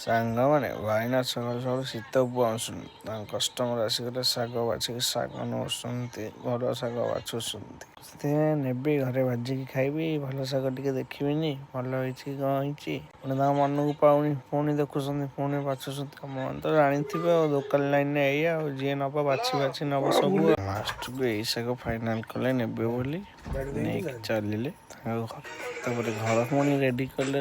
ସାଙ୍ଗମାନେ, ଭାଇନା ସକାଳୁ ସକାଳୁ ଶୀତ ପାଉଁଶୁନି। ତାଙ୍କ କଷ୍ଟମର ଆସିଗଲେ, ଶାଗ ବାଛିକି ଶାଗ ନେଉଛନ୍ତି, ଭଲ ଶାଗ ବାଛୁଛନ୍ତି। ସେଥିପାଇଁ ନେବି, ଘରେ ଭାଜିକି ଖାଇବି। ଭଲ ଶାଗ ଟିକେ ଦେଖିବିନି ଭଲ ହେଇଛି କି କ'ଣ ହେଇଛି। ପୁଣି ତାଙ୍କ ମନକୁ ପାଉନି, ପୁଣି ଦେଖୁଛନ୍ତି, ପୁଣି ବାଛୁଛନ୍ତି। ଆପଣ ତ ଜାଣିଥିବେ ଆଉ, ଦୋକାନ ଲାଇନରେ ଏଇଆ ଆଉ, ଯିଏ ନବ ବାଛି ବାଛି ନବ ସବୁ। ଲାଷ୍ଟକୁ ଏଇ ଶାଗ ଫାଇନାଲ କଲେ ନେବେ ବୋଲି, ନେଇକି ଚାଲିଲେ ତାଙ୍କ ଘର। ତାପରେ ଘର ପୁଣି ରେଡ଼ି କଲେ,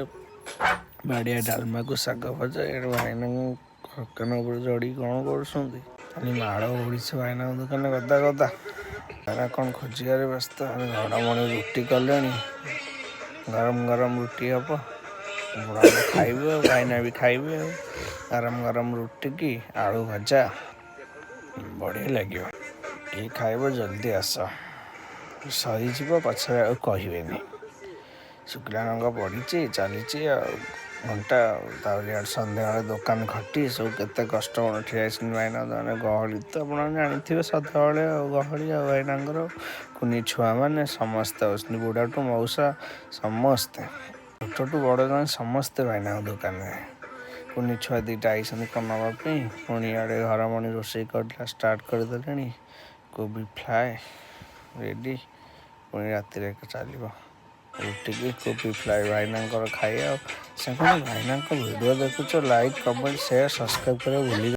ବାଡ଼ିଆ ଡାଲମାକୁ ଶାଗ ଭଜା। ଏଇଆଡ଼େ ଭାଇନାଙ୍କୁ ଦୋକାନ ଉପରେ ଚଢ଼ିକି କ'ଣ କରୁଛନ୍ତି? ଖାଲି ମାଡ଼ ଓଡ଼ିଶା। ଭାଇନାଙ୍କ ଦୋକାନରେ ଗଦା ଗଦା। ଭାଇନା କ'ଣ ଖୋଜିବାରେ ବ୍ୟସ୍ତ। ଘଡ଼ମଣି ରୁଟି କଲେଣି, ଗରମ ଗରମ ରୁଟି ହବ, ବୁଢ଼ା ଖାଇବେ ଆଉ ଭାଇନା ବି ଖାଇବେ। ଆଉ ଗରମ ଗରମ ରୁଟି କି ଆଳୁ ଭଜା ବଢ଼ିଆ ଲାଗିବ। କିଏ ଖାଇବ ଜଲ୍ଦି ଆସ, ସରିଯିବ, ପଛରେ ଆଉ କହିବେନି। ଶୁଖିଲା ରଙ୍ଗ ପଡ଼ିଛି, ଚାଲିଛି ଆଉ ଘଣ୍ଟା। ଆଉ ତାପରେ ଇଆଡ଼େ ସନ୍ଧ୍ୟାବେଳେ ଦୋକାନ ଖଟି ସବୁ କେତେ କଷ୍ଟମର ଠିଆ ହେଇଛନ୍ତି ଭାଇନା ଦୋକାନରେ। ଗହଳି ତ ଆପଣ ଜାଣିଥିବେ ସଦାବେଳେ ଆଉ ଗହଳି। ଆଉ ଭାଇନାଙ୍କର କୁନି ଛୁଆମାନେ ସମସ୍ତେ ଆସୁଛନ୍ତି, ବୁଢ଼ାଠୁ ମଉସା ସମସ୍ତେ, ଛୋଟଠୁ ବଡ଼ ଜଣେ ସମସ୍ତେ ଭାଇନାଙ୍କ ଦୋକାନରେ। କୁନି ଛୁଆ ଦୁଇଟା ଆଇଛନ୍ତି କ'ଣ ନେବା ପାଇଁ। ପୁଣି ଇଆଡ଼େ ଘରମଣି ରୋଷେଇ କରିଲା ଷ୍ଟାର୍ଟ କରିଦେଲେଣି। କୋବି ଫ୍ରାଏ ରେଡ଼ି, ପୁଣି ରାତିରେ ଚାଲିବ ରୁଟିକି କୋବି ଫ୍ରାଏ ଭାଇନାଙ୍କର ଖାଇବା। ଆଉ ସାଙ୍ଗମାନେ, ଭାଇନାଙ୍କ ଭିଡ଼ିଓ ଦେଖୁଛ, ଲାଇକ୍, କମେଣ୍ଟ, ସେୟାର, ସବସ୍କ୍ରାଇବ୍ କରିବାକୁ ଭୁଲି